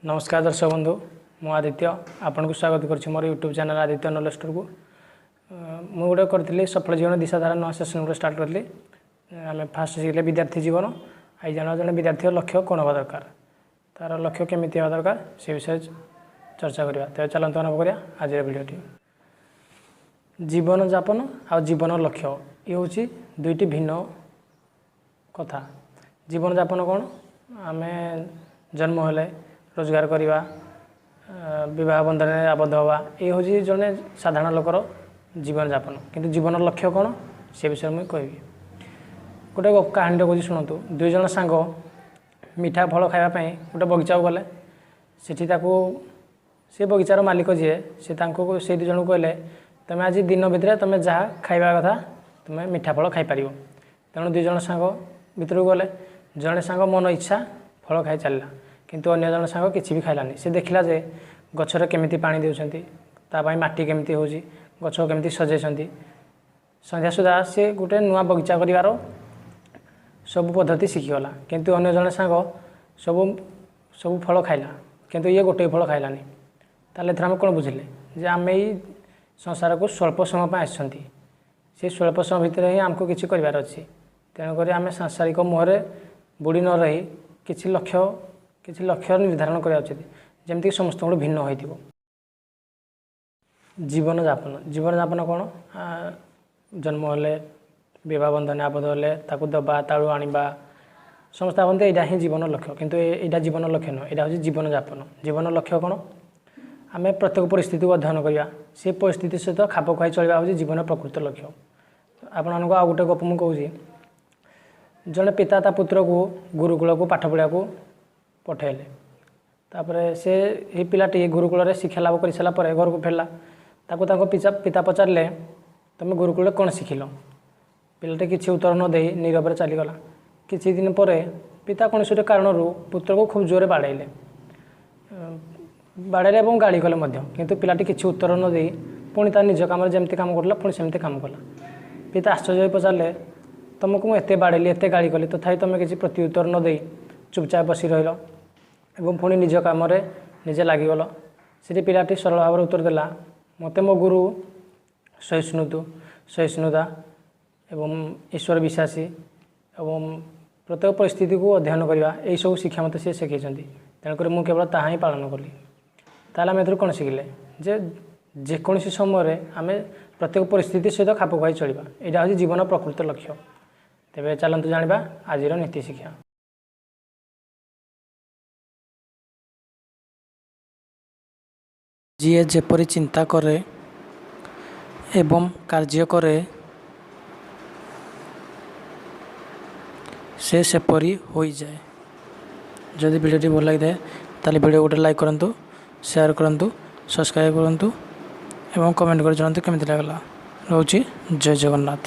ନମସ୍କାର ଦର୍ଶକ ବନ୍ଧୁ, ମୁଁ ଆଦିତ୍ୟ ଆପଣଙ୍କୁ ସ୍ୱାଗତ କରୁଛି ମୋର ୟୁଟ୍ୟୁବ୍ ଚ୍ୟାନେଲ୍ ଆଦିତ୍ୟ ନଲେଜ ଷ୍ଟୋରକୁ। ମୁଁ ଗୋଟେ କରିଥିଲି ସଫଳ ଜୀବନ ଦିଶାଧାରା, ନୂଆ ସେସନ୍ ଗୋଟେ ଷ୍ଟାର୍ଟ କରିଥିଲି। ଆମେ ଫାଷ୍ଟ ଶିଖିଲେ ବିଦ୍ୟାର୍ଥୀ ଜୀବନ। ଆଜି ଜାଣିବା ଜଣେ ବିଦ୍ୟାର୍ଥୀର ଲକ୍ଷ୍ୟ କ'ଣ ହେବା ଦରକାର, ତା'ର ଲକ୍ଷ୍ୟ କେମିତି ହେବା ଦରକାର, ସେ ବିଷୟରେ ଚର୍ଚ୍ଚା କରିବା। ତେବେ ଚାଲନ୍ତୁ ଆରମ୍ଭ କରିବା ଆଜିର ଭିଡ଼ିଓଟି। ଜୀବନଯାପନ ଆଉ ଜୀବନ ଲକ୍ଷ୍ୟ ଇଏ ହେଉଛି ଦୁଇଟି ଭିନ୍ନ କଥା। ଜୀବନଯାପନ କ'ଣ? ଆମେ ଜନ୍ମ ହେଲେ ରୋଜଗାର କରିବା, ବିବାହ ବନ୍ଧନରେ ଆବଦ୍ଧ ହେବା, ଏ ହେଉଛି ଜଣେ ସାଧାରଣ ଲୋକର ଜୀବନଯାପନ। କିନ୍ତୁ ଜୀବନର ଲକ୍ଷ୍ୟ କ'ଣ, ସେ ବିଷୟରେ ମୁଁ କହିବି। ଗୋଟେ କାହାଣୀଟେ କହୁଛି, ଶୁଣନ୍ତୁ। ଦୁଇ ଜଣ ସାଙ୍ଗ ମିଠା ଫଳ ଖାଇବା ପାଇଁ ଗୋଟେ ବଗିଚାକୁ ଗଲେ। ସେଠି ତାକୁ ସେ ବଗିଚାର ମାଲିକ ଯିଏ, ସେ ତାଙ୍କୁ ସେଇ ଦୁଇ ଜଣଙ୍କୁ କହିଲେ, ତୁମେ ଆଜି ଦିନ ଭିତରେ ତୁମେ ଯାହା ଖାଇବା କଥା ତୁମେ ମିଠା ଫଳ ଖାଇପାରିବ। ତେଣୁ ଦୁଇ ଜଣ ସାଙ୍ଗ ଭିତରକୁ ଗଲେ। ଜଣେ ସାଙ୍ଗ ମନ ଇଚ୍ଛା ଫଳ ଖାଇ ଚାଲିଲା, କିନ୍ତୁ ଅନ୍ୟ ଜଣେ ସାଙ୍ଗ କିଛି ବି ଖାଇଲାନି। ସେ ଦେଖିଲା ଯେ ଗଛରେ କେମିତି ପାଣି ଦେଉଛନ୍ତି, ତା ପାଇଁ ମାଟି କେମିତି ହେଉଛି, ଗଛ କେମିତି ସଜେଇଛନ୍ତି। ସନ୍ଧ୍ୟା ସୁଦ୍ଧା ସେ ଗୋଟେ ନୂଆ ବଗିଚା କରିବାର ସବୁ ପଦ୍ଧତି ଶିଖିଗଲା। କିନ୍ତୁ ଅନ୍ୟ ଜଣେ ସାଙ୍ଗ ସବୁ ଫଳ ଖାଇଲା, କିନ୍ତୁ ଇଏ ଗୋଟିଏ ଫଳ ଖାଇଲାନି। ତାହେଲେ ଏଥିରେ ଆମେ କ'ଣ ବୁଝିଲେ? ଯେ ଆମେ ଏଇ ସଂସାରକୁ ସ୍ୱଳ୍ପ ସମୟ ପାଇଁ ଆସିଛନ୍ତି। ସେ ସ୍ୱଳ୍ପ ସମୟ ଭିତରେ ହିଁ ଆମକୁ କିଛି କରିବାର ଅଛି। ତେଣୁକରି ଆମେ ସାଂସାରିକ ମୋହରେ ବୁଡ଼ି ନ ରହି କିଛି ଲକ୍ଷ୍ୟ ନିର୍ଦ୍ଧାରଣ କରିବା ଉଚିତ, ଯେମିତିକି ସମସ୍ତଙ୍କଠୁ ଭିନ୍ନ ହୋଇଥିବ। ଜୀବନଯାପନ। ଜୀବନଯାପନ କ'ଣ? ଜନ୍ମ ହେଲେ, ବିବାହ ବନ୍ଧନରେ ଆବଦ୍ଧ ହେଲେ, ତାକୁ ଦେବା, ତାଳୁ ଆଣିବା, ସମସ୍ତେ ଭାବନ୍ତି ଏଇଟା ହିଁ ଜୀବନ ଲକ୍ଷ୍ୟ। କିନ୍ତୁ ଏଇଟା ଜୀବନ ଲକ୍ଷ୍ୟ ନୁହେଁ, ଏଇଟା ହେଉଛି ଜୀବନଯାପନ। ଜୀବନ ଲକ୍ଷ୍ୟ କ'ଣ? ଆମେ ପ୍ରତ୍ୟେକ ପରିସ୍ଥିତିକୁ ଅଧ୍ୟୟନ କରିବା, ସେ ପରିସ୍ଥିତି ସହିତ ଖାପ ଖୁଆଇ ଚଳିବା ହେଉଛି ଜୀବନର ପ୍ରକୃତ ଲକ୍ଷ୍ୟ। ଆପଣମାନଙ୍କୁ ଆଉ ଗୋଟେ ଗପ ମୁଁ କହୁଛି। ଜଣେ ପିତା ତା ପୁତ୍ରକୁ ଗୁରୁକୁଳକୁ ପାଠ ପଢ଼ିବାକୁ ପଠାଇଲେ। ତାପରେ ସେ ଏହି ପିଲାଟି ଗୁରୁକୁଳରେ ଶିକ୍ଷା ଲାଭ କରିସାରିଲା ପରେ ଘରକୁ ଫେରିଲା। ତାକୁ ତାଙ୍କ ପିତା ପଚାରିଲେ, ତୁମେ ଗୁରୁକୁଳରେ କ'ଣ ଶିଖିଲ? ପିଲାଟି କିଛି ଉତ୍ତର ନ ଦେଇ ନୀରବରେ ଚାଲିଗଲା। କିଛି ଦିନ ପରେ ପିତା କୌଣସି ଗୋଟେ କାରଣରୁ ପୁତ୍ରକୁ ଖୁବ୍ ଜୋରରେ ବାଡ଼େଇଲେ, ବାଡ଼େଇଲେ ଏବଂ ଗାଳି କଲେ ମଧ୍ୟ। କିନ୍ତୁ ପିଲାଟି କିଛି ଉତ୍ତର ନ ଦେଇ ପୁଣି ତା ନିଜ କାମରେ ଯେମିତି କାମ କରୁଥିଲା, ପୁଣି ସେମିତି କାମ କଲା। ପିତା ଆଶ୍ଚର୍ଯ୍ୟ ହୋଇ ପଚାରିଲେ, ତୁମକୁ ମୁଁ ଏତେ ବାଡ଼େଇଲି, ଏତେ ଗାଳି କଲି, ତଥାପି ତୁମେ କିଛି ପ୍ରତି ଉତ୍ତର ନ ଦେଇ ଚୁପଚାପ ବସି ରହିଲ ଏବଂ ପୁଣି ନିଜ କାମରେ ନିଜେ ଲାଗିଗଲ। ସେଠି ପିଲାଟି ସରଳ ଭାବରେ ଉତ୍ତର ଦେଲା, ମୋତେ ମୋ ଗୁରୁ ସହିଷ୍ଣୁତା ଏବଂ ଈଶ୍ୱର ବିଶ୍ୱାସୀ ଏବଂ ପ୍ରତ୍ୟେକ ପରିସ୍ଥିତିକୁ ଅଧ୍ୟୟନ କରିବା, ଏହିସବୁ ଶିକ୍ଷା ମୋତେ ସେ ଶିଖେଇଛନ୍ତି। ତେଣୁକରି ମୁଁ କେବଳ ତାହା ହିଁ ପାଳନ କଲି। ତାହେଲେ ଆମେ ଏଥିରୁ କ'ଣ ଶିଖିଲେ? ଯେ ଯେକୌଣସି ସମୟରେ ଆମେ ପ୍ରତ୍ୟେକ ପରିସ୍ଥିତି ସହିତ ଖାପ ଖୁଆଇ ଚଳିବା, ଏଇଟା ହେଉଛି ଜୀବନ ପ୍ରକୃତ ଲକ୍ଷ୍ୟ। ତେବେ ଚାଲନ୍ତୁ ଜାଣିବା ଆଜିର ନୀତି ଶିକ୍ଷା। ଯିଏ ଯେପରି ଚିନ୍ତା କରେ ଏବଂ କାର୍ଯ୍ୟ କରେ, ସେ ସେପରି ହୋଇଯାଏ। ଯଦି ଭିଡ଼ିଓଟି ଭଲ ଲାଗିଥାଏ, ତାହେଲେ ଭିଡ଼ିଓ ଗୋଟେ ଲାଇକ୍ କରନ୍ତୁ, ସେୟାର କରନ୍ତୁ, ସବସ୍କ୍ରାଇବ୍ କରନ୍ତୁ ଏବଂ କମେଣ୍ଟ କରି ଜଣାନ୍ତୁ କେମିତି ଲାଗିଲା। ରହୁଛି, ଜୟ ଜଗନ୍ନାଥ।